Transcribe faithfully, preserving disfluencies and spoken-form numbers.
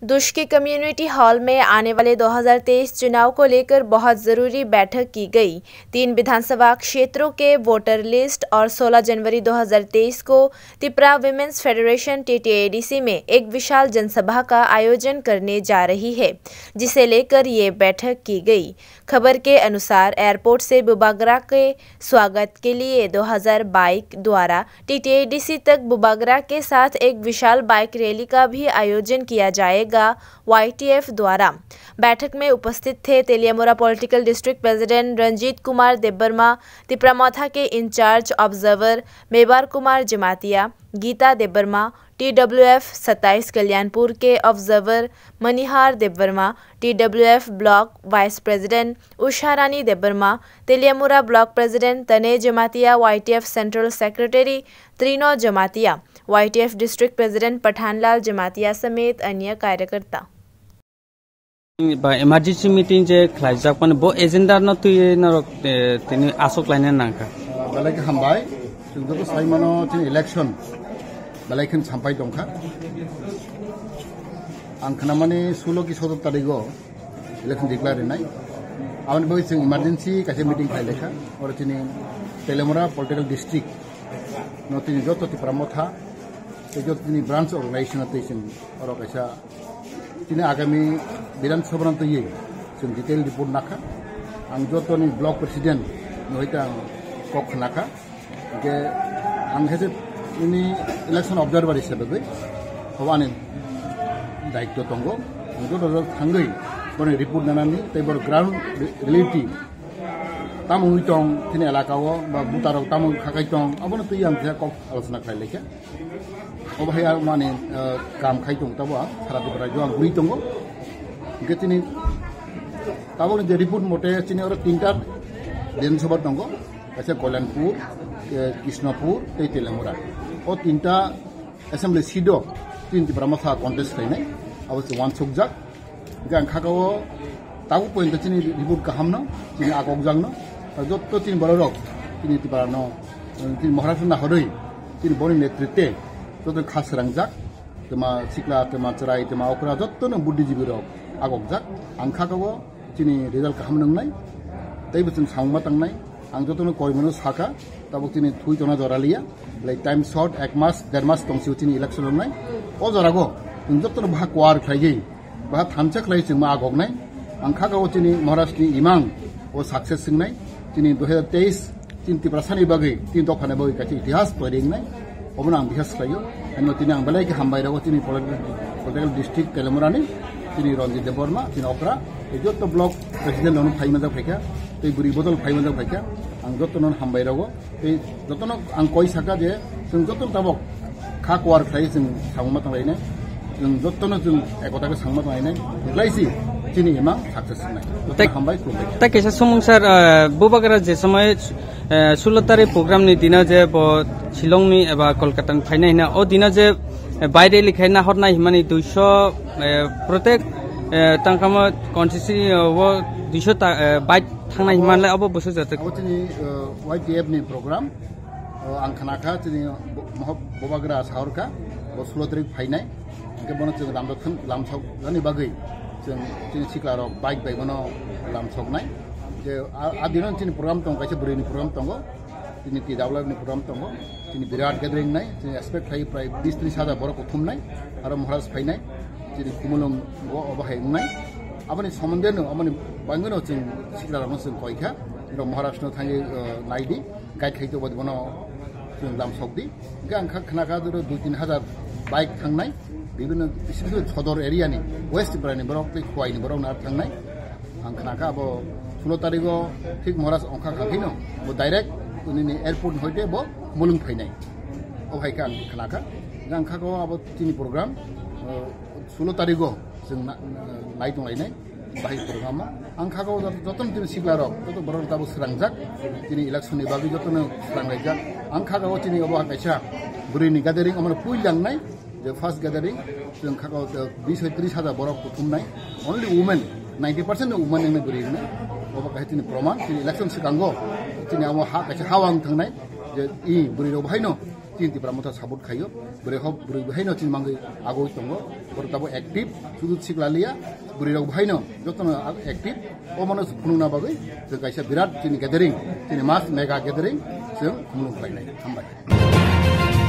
दुष्की community hall में आने वाले दो हज़ार तेईस चुनाव को लेकर बहुत जरूरी बैठक की गई। तीन विधानसभा क्षेत्रों के वोटर लिस्ट और सोलह जनवरी दो हज़ार तेईस को तिपरा विमेंस फेडरेशन टीटीएडीसी में एक विशाल जनसभा का आयोजन करने जा रही है, जिसे लेकर ये बैठक की गई। खबर के अनुसार, एयरपोर्ट से बुबागरा के स्वागत के लिए दो हज़ार बाइक द्वारा टीटीएडीसी तक बुबागरा के साथ एक विशाल बाइक रैली का भी आयोजन किया जाएगा, वाईटीएफ द्वारा। बैठक में उपस्थित थे Teliamura political district president Ranjit Kumar Debbarma, Tipra Motha के incharge observer Mebar Kumar Jamatia, Gita Debbarma, TWF सत्ताईस कल्याणपुर के observer Manihar Debbarma, TWF block vice president Usha Rani Debbarma, Teliamura block president Tane Jamatia, YTF central secretary Trino Jamatia, YTF district president Pathanlal Jamatia समेत अन्य कार्यकर्ता। Ba emergency meeting je khlaijak mani bo agenda no twi norok, eh, tini aswk laina nangkha. Belai khe hambai, chwng joto sai mano chini election belai khe sampai tongkha. Ang khnamani sulo ki sotor tarigo election declare rinai. Aboni bagwi chwng emergency kaisa meeting khlai lekha. Oro chini Telemura political district no tini joto Tipra Motha tei joto tini branch organization no twi chwng oro kaisa tini agami Bidhan Sabha no twi chwng detail report nakha. Ang joto ni block president no hoi ta ang kok khnakha. Hingke ang khe je ini election observer hisabe bai, obo ani daityo tongo. Ang joto jot thangwi boni report nanani tei bor ground re-, reality tamo wngwi tong, chini elaka o ba buta rok tamo khakai tong, abono twi ang khe kok alochona khlai laikha. Obo hai ang mani, eh, kam khai tong tabo ang sara Tripura jo ang guri tongo. Hingke chini taboni je report mote chini oro tinta Bidhan Sabha tongo. Kaisa Kalyanpur, eh, Krishnapur, tei Telemura. O tinta assembly seat o chini Tipra Motha contest khlainai, abo se wansukjak. Hingke ang kha o tabuk pointo chini report kaham no, chini akokjak no. Jotto chini borok rok, chini Tipra no, chini Maharashtra na horoi, chini boni netritwe, joto kha srangjak. Twma sikla, twma chwrai, twma okra, jotto no buddhijibi rok akokjak. Ang kha o chini result kaham nwngnai, tei bo chwng samungma tangnai. Ang jotono koimano sakha, tabuk chini thui tongna jora liya, belai time short, ek mas, der mas tongsi chini election wngnai. O jorago chwng jotono baha kuar khlaigwi, baha thansa khlai chwngma agoknai. Ang kha o chini Maharashtra ni imang o success wngnai, chini dui hajar teis. Chini Tiprasani bagwi, chini dophani bagwi kaisa itihas toiri wngnai, obono ang bihas khlaio. Ani tini ang belai khe hambai rw chini political, political district Telemurani, chini Ranjit Debbarma, chini okra, tei joto block president rokno phai manjak phaikha, tei bwrwi bodol phai manjak phaikha, ang jotono hambai rw, tei jotono ang koi sakha je chwng joto tabok kha kuar khlai chwng samungma tanglainai. Chwng jotono chwng ekota khe samungma tanglainai. Belai si chini imang success wngnai. Jotono hambai, khulumbai. Tei kaisa sumung sir, eh, bubagra je somoi, eh, sulo tarik program ni dino je bo Shillong ni eba Kolkata ni phainai hina, o dino je, eh, baire likhai na hornai himani duiso, eh, protek, eh, tangkamo constituency, eh, o duiso ta, eh, bai thangnai himanle obo busu jate. Abo chini, eh, Y T F ni program. O, ang khna kha chini bo-, moho-, bubagra sahor kha, bo sulo tarik phainai, hingke bono chwng lamdok thang-, lamsok jani bagwi chwng chini sikla rok bike bai bono lamsoknai. Je a, a dino chini program tongo, kaisa bwrwi ni program tongo, chini T W F ni program tongo, chini birat gathering nai, chini expect khai prai bis tris hajar borok kuthum nai, aro Maharaj phainai, chini Khumulwng o, obo hai wngnai. Aboni somonde no, aboni bagwi no chwng sikla rokno chwng koi kha, ro Maharaj no thangwi, o, nai di. Guide khai tongba bono chwng lamsok di. Hingke ang kha khna kha duro dui tin hajar bike thangnai, bibhinno special sodor area ni, West Tripura ni borok tei Khowai ni borok no ar thangnai. Ang khna kha abo sulo tarigo thik Maharaj ongkha kha kheno, bo direct nini airport ni hoite bo Mulung phainai. O hai khe ang khna kha. Ang kha ko abo chini program, o, sulo tarigo chwng na-, na-, nai tong lainai. Bahai program o. Ang kha o jot-, jotono tini sikla rok, joto borok tabuk srangjak. Tini election ni bagwi jotono srang laijak. Ang kha o tini obo kaisa bwrwi ni gathering omo pui langnai. Je first gathering, chwng kha o bis hai tris hajar borok kuthum nai. Only women, ninety percent women nang bwrwi nai. Obo kaisa tini proman, tini election swkango. Tini omo ha kaisa ha wang thang nai. Je i bwrwi rok bahai no. Chini Tipra Motha support khaio, bwrwi hok bwrwi haino chini mangwi agoi tongo, boro tabo active, sudu sikla liya, bwrwi rok haino jotono active, o mano phunukna bagwi chwng kaisa birat chini gathering, chini mass mega gathering chwng khumulwng khlainai. Hambai.